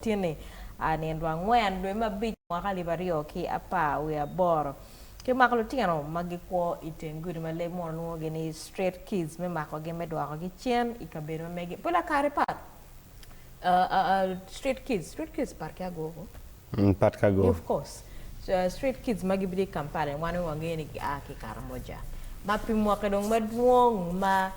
Tye-ni, nino angwen dwe me abic mwaka 2018, kimako lutino ma gikwo i teng gudi ma leb munu lwongogi ni Street Kids me makogi me dwokogi cen i kabedo ma megi. Pol kare pat Street Kids, Street Kids pat ki agogo? Pat ki agogo. Of course. Street Kids ma gibedo i Kampala wan weng wangeyo ni gia ki i Karamoja. Ma pi mwaki dong madwong ma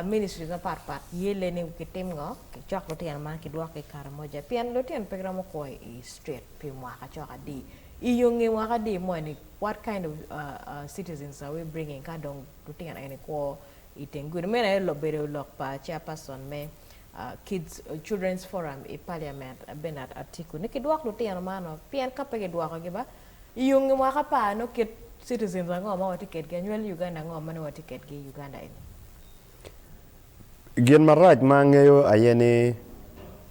ministries mapat pat yelle ni kitim ngo? Kicok lutino man kidwokgi i Karamoja pien lutino pe giromo kwo i street pi mwaka cok adi. I yo nge mwaka adi moni what kind of citizens are we bringing ka dong lutino eni kwo i teng gudi. Meno aye obedo lok pa chairperson me kids children's forum i parliament Bernard Atiku ni kidwok lutino man o pien ka pe kidwokogi ba i yo nge mwaka apar nongo kit citizens ango ma watye kedgi anywali Uganda ango ma nongo watye kedgi i Uganda eni. Gin marac ma angeyo aye ni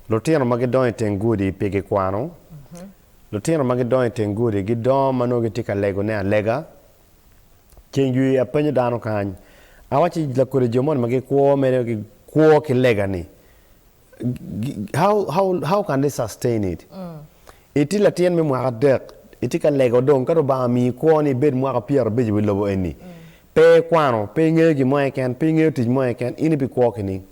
lutino ma gidongo i teng gudi pi gikwano, lutino ma gidongo i teng gudi gidongo ma nongo gitye ka legone alega. Ceng jwi apenyo dano kany, awacci lakodi jo moni ma gikwo mere gikwo ki lega-ni, how, how, how can they sustain it? Itye latin me mwaka adek, itye ka lego dong ka Lubanga omiyi kwo ni ibed mwaka pyerabic i wi lobo eni, pe ikwano, pe ingeyo gin mo keken, pe ingeyo tic mo keken, in ibikwo ki ning?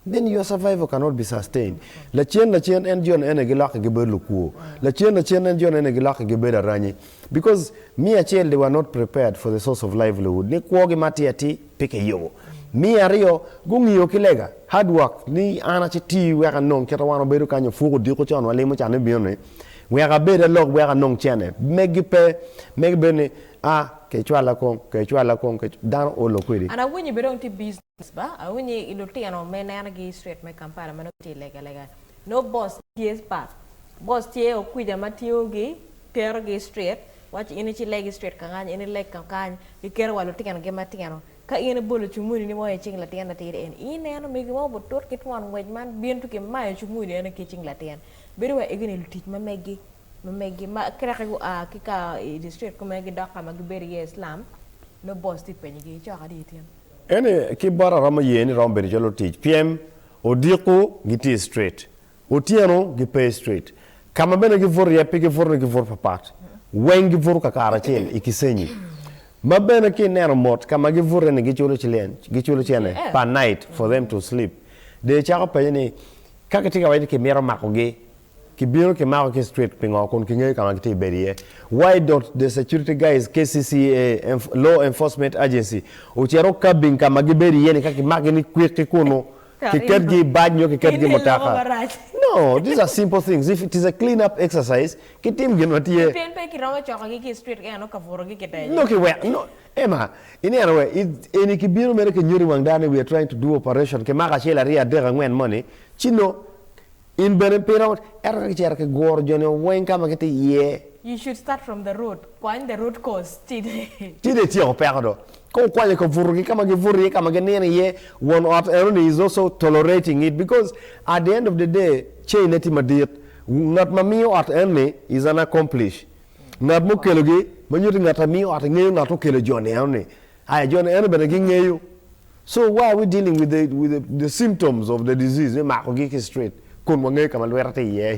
Then your survival cannot be sustained. Lacen lacen en jo ni ene gilokke gibedo lukwo. Lacen lacen en jo ni ene gilokke gibedo aranyi. Because me acel they were not prepared for the source of livelihood ni kwogi ma atir atir pe kiyubo. Me aryo gungiyo ki lega, hard work, ni an aciti wek anong kita wan wabedo kany opuk odiko con walimo can me bino ni wek abed alok wek anong cene. Megi pe, megi bedo ni ah kecwala kong, kecwala kong, dano olo kwedi. An awinyo bene dong tye business ba, awinyo lutino me nenogi i street me Kampala ma nongo gitye i lega lega nongo boss tye pat, boss tye okwija ma tingogi terogi i street waco in icileg i street kakany in ileg kakany giketo wa lutinogi matino ka in ibolo cumuni ni mo i cing latin matidi eni ineno mego mo butut ki twon ngwec man bino to kimayo cumuni eno ki cing latin bedo wa egoni lutic ma megi ma megi ma kireke gua ki ka i district kumene gidok ka ma gibedo iye i slum nongo boss tye penyogi icoko adi itin. Eni ki bot aromo ye ni romo bedo calo tic pien odiko gitye i street Otyeno gipe i street. Ka ma bene gibuto iye pe gibuto ni gibuto papat. Weng gibuto kakare acel i Kisenyi. Ma bene ka ineno mot ka ma gibuto iye ni giculo cilin, giculo cene per night for them to sleep. Dong icako penye ni ka kitye ka waco ni kimito makogi, kibino kimako ki i street pingo kun kingeyo ka ma gitye ka bedo iye? Why don't the security guys, KCCA, Law Enforcement Agency, ocit okabing ka ma gibedo iye ni ka kimakogi ni kwik ki kunu Kiketgi i bac nyo kiketgi i mutoka. No, these are simple things. If it is a clean up exercise, kitim gin ma tye. Pien pe kiromo cokogi ki i street eno ka butogi kitenge. No, kiwek, no. Emma, ineno we, eni kibino mere kinyuto i wang dano ni we are trying to do operation, kimako acel, aryo, adek, angwen moni, ci no, In bene pe iromo, ento ka kicito kiguro jo-ni weng ka ma gitye iye. You should start from the root, kwany the root cause ci dong. Ci dong ityeko peko do. Ka okwanyo ka butogi ka ma gibuto iye, ka ma ginino iye, won ot enoni is also tolerating it because at the end of the day chain ne tye madit. Ngat ma miyo ot enoni is an accomplish. Ngat mukelogi ma nyuto ni ngat a miyo ot ngeyo ngat okelo jo-ni enoni. Aya jo-ni eno bene gingeyo. So why are we dealing with the, with the, the symptoms of the disease me makogi ki street kun wangeyo ka ma lwite tye iye?